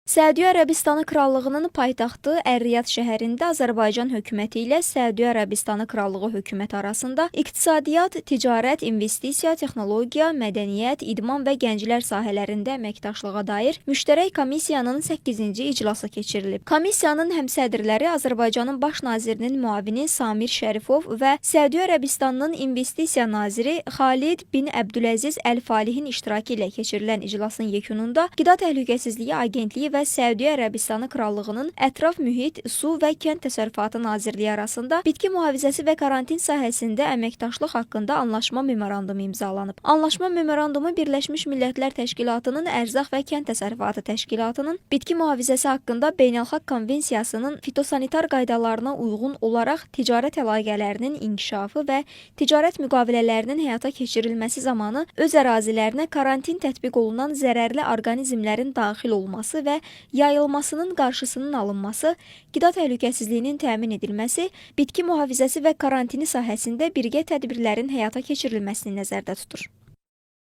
Səudiyyə Ərəbistanı Krallığının paytaxtı Ər-Riyad şəhərində Azərbaycan hökuməti ilə Səudiyyə Ərəbistanı Krallığı hökuməti arasında iqtisadiyyat, ticarət, investisiya, texnologiya, mədəniyyət, idman və gənclər sahələrində əməkdaşlığa dair müştərək komissiyanın 8-ci iclası keçirilib. Komissiyanın həmsədrləri Azərbaycanın Baş nazirinin müavini Samir Şərifov və Səudiyyə Ərəbistanının investisiya naziri Xalid bin Əbdüləziz Əl-Falihin iştirakı ilə keçirilən iclasın yekununda Qida Təhlükəsizliyi Agentliyi və Səudiyyə Ərəbistanı Krallığının Ətraf Mühit, Su və Kənd Təsərrüfatı Nazirliyi arasında bitki mühafizəsi və karantin sahəsində əməkdaşlıq haqqında anlaşma memorandumu imzalanıb. Anlaşma memorandumu Birləşmiş Millətlər Təşkilatının Ərzaq və Kənd Təsərrüfatı Təşkilatının bitki mühafizəsi haqqında beynəlxalq konvensiyasının fitosanitar qaydalarına uyğun olaraq ticarət əlaqələrinin inkişafı və ticarət müqavilələrinin həyata keçirilməsi zamanı öz ərazilərinə karantin tətbiq olunan zərərli orqanizmlərin daxil olması və yayılmasının qarşısının alınması, qida təhlükəsizliyinin təmin edilməsi, bitki mühafizəsi və karantini sahəsində birgə tədbirlərin həyata keçirilməsini nəzərdə tutur.